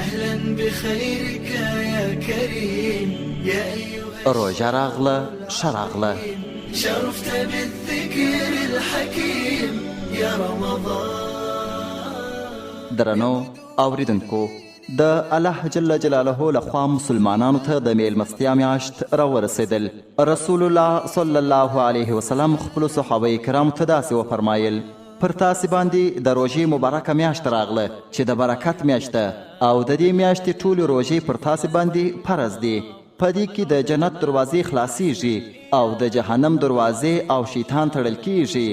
اهلا بخيرك يا كريم يا أيها روژه راغله ښه راغله. شرفت بالذكر الحكيم يا رمضان. درنو اوریدونکو، د الله جل جلاله له خوا مسلمانانو ته د میلمستیا میاشت راورسېدل. رسول الله صلی الله علیه وسلم خپلو صحابه کرامو ته داسې وفرمایل: پر تاسې باندې د روژې مبارکه میاشت راغله چې د برکت میاشت ده او د دې میاشتې ټولې روژې پر تاسې باندې فرض دي. په دې کې د جنت دروازې خلاصیږي او د جهنم دروازې او شیطان تړل کیږي.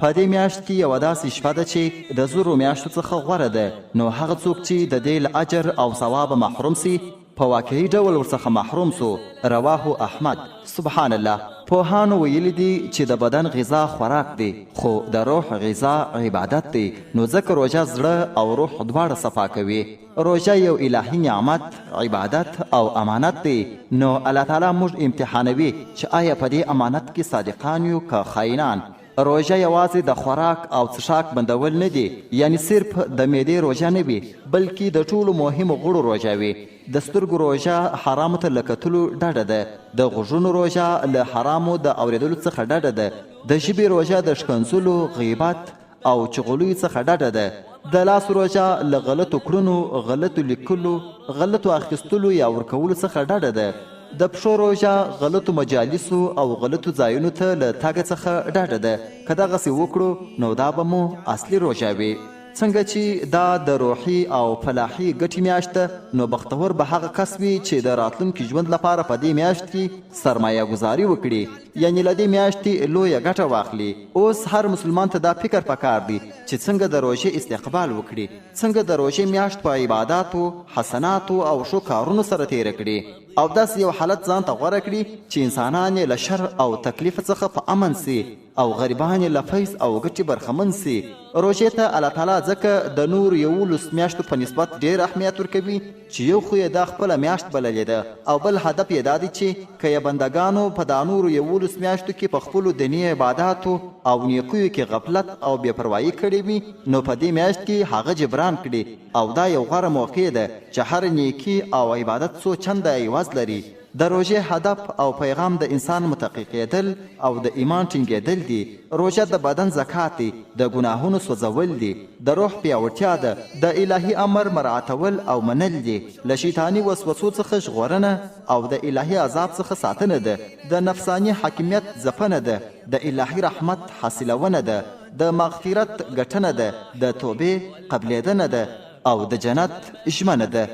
په دې میاشت کې یوه داسې شپه ده چې د زرو میاشتو څخه غوره ده، نو هغه څوک چې د دې له اجر او ثوابه محروم سي په واقعي ډول ورڅخه محروم سو. رواه احمد. سبحان الله. پوهانو ویلي دي چې د بدن غذا خوراک دی، خو د روح غذا عبادت دی، نو ځکه روژه زړه او روح دواړه صفا کوي. روژه یو الهي نعمت، عبادت او امانت دی، نو الله تعالی موږ امتحانوي چې آیا په دې امانت کې صادقان یو که خاینان. روژه یوازې د خوراک او څښاک بندول نه دي، یعنې صرف د معدې روژه نه وي، بلکې د ټولو مهمو غړو روژه وي. د سترګو روژه حرامو ته له کتلو ډډه ده، د غوږونو روژه له حرامو د اورېدلو څخه ډډه ده، د ژبې روژه د ښکنځلو، غیبت او چغلیو څخه ډډه ده، د لاس روژه له غلطو کړنو، غلطو لیکلو، غلطو اخیستلو یا ورکولو څخه ډډه ده، د پښو روژه غلطو مجالسو او غلطو ځایونو ته له تګه څخه ډډه ده. که دغسې وکړو نو دا به مو اصلي روژه وي. څنګه چې دا د روحي او فلاحي ګټې میاشت ده، نو بختور به هغه کس وي چې د راتلونکي ژوند لپاره په دې میاشت کې سرمایه ګذاري وکړي، یعنې له دې میاشتې لویه ګټه واخلي. اوس هر مسلمان ته دا فکر پکار دی چې څنګه د روژې استقبال وکړي، څنګه د روژې میاشت په عباداتو، حسناتو او ښو کارونو سره تېره کړي، او داسې یو حالت ځان ته غوره کړي چې انسانان یې له شر او تکلیف څخه په امن سي او غریبان یې له فیض او ګټې برخمن سي. روژې ته الله تعالی ځکه د نورو 11 میاشتو په نسبت ډېر اهمیت ورکوي چې یو خو یې دا خپله میاشت بللې ده او بل هدف یې دا دی چې که یې بندګانو په دا نورو 11 میاشتو کې په خپلو دیني عباداتو او نیکیو کې غفلت او بې پروایي کړې وي، نو په دې میاشت کې هغه جبران کړي، او دا یو غوره موقع ده چې هر نیکي او عبادت څو چنده عوض لري. د روژې هدف او پیغام د انسان متقي کېدل او د ایمان ټینګېدل دي. روژه د بدن زکات دی، د ګناهونو سوځول دي، د روح پیاوړتیا ده، د الهي امر مراعتول او منل دي، له شیطاني وسوسو څخه ژغورنه او د الهي عذاب څخه ساتنه ده، د نفساني حاکمیت ځپنه ده، د الهي رحمت حاصلونه ده، د مغفرت ګټنه ده، د توبې قبلېدنه ده او د جنت ژمنه ده.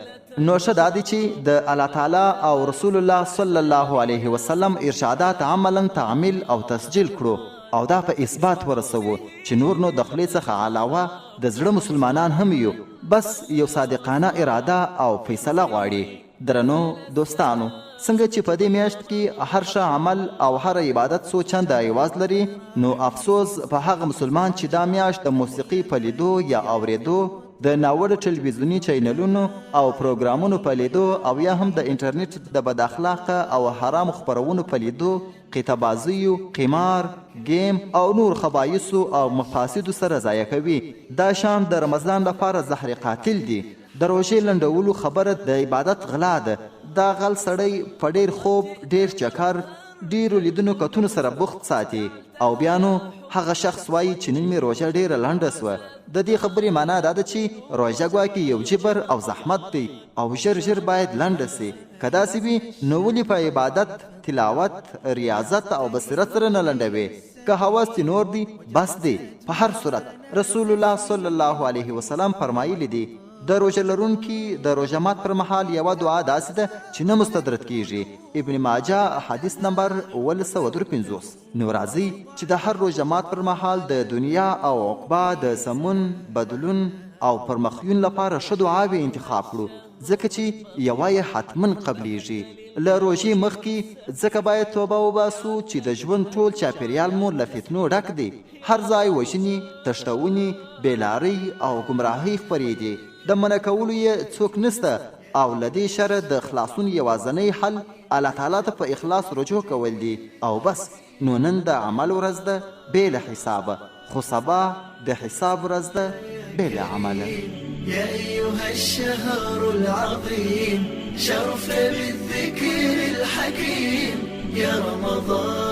نو ښه دا دی چې د الله تعالی او رسول الله صلی الله علیه وسلم ارشادات عملا تعمیل او تسجیل کړو او دا په اثبات ورسوو چې نور نو د خولې څخه علاوه د زړه مسلمانان هم یو، بس یو صادقانه اراده او فیصله غواړي. درنو دوستانو، څنګه چې په دې میاشت کې هر ښه عمل او هر عبادت څو چنده عوض لري، نو افسوس په هغه مسلمان چې دا میاشت د موسیقي په لیدو یا اورېدو، د ناوړه ټلویزیوني چینلونو او پروګرامونو په لیدو او یا هم د انټرنیټ د بد اخلاقه او حرامو خپرونو په لیدو، قطعه بازیو، قمار، ګیم او نور خبایثو او مفاسدو سره ضایع کوي. دا شان د رمضان لپاره زهر قاتل دي. د روژې لنډولو خبره د عبادت غلا ده. دا غل سړی په ډېر خوب، ډېر چکر، ډېرو لیدنو کتونو سره بوخت ساتي او بیا نو هغه شخص وایي چې نن مې روژه ډېره لنډه سوه. د دې خبرې معنا دا ده چې روژه ګواکې یو جبر او زحمت دی او ژر ژر باید لنډه سي. که داسې وي نو ولې په عبادت، تلاوت، ریاضت او بصیرت سره نه لنډوې؟ که هوس دې نور دی بس دی. په هر صورت رسول الله صلی الله علیه وسلم فرمایلي دي: د روژه لرونکي د روژه مات پر مهال یوه دعا داسې ده چې نه مستدرت کیږي. ابن ماجه حدیث نمبر 1753. نو راځئ چې د هر روژه مات پر مهال د دنیا او عقبا د سمون، بدلون او پرمخیون لپاره ښه دعاوې انتخاب کړو، ځکه چې یوه یې حتما قبلیږي. له روژې مخکې ځکه باید توبه وباسو چې د ژوند ټول چاپېریال مو له فتنو ډک دی. هر ځای وژنې، تښتونې، بېلارۍ او ګمراهۍ خپرې دي، د منع کولو یې څوک نشته او له دې شره د خلاصون یوازنی حل الله تعالی ته په اخلاص رجوع کول دي او بس. نو نن د عمل ورځ ده بې له حسابه، خو سبا د حساب ورځ ده بې له عمله. يا أيها الشهر العظيم، شرفت بالذكر الحكيم، يا رمضان.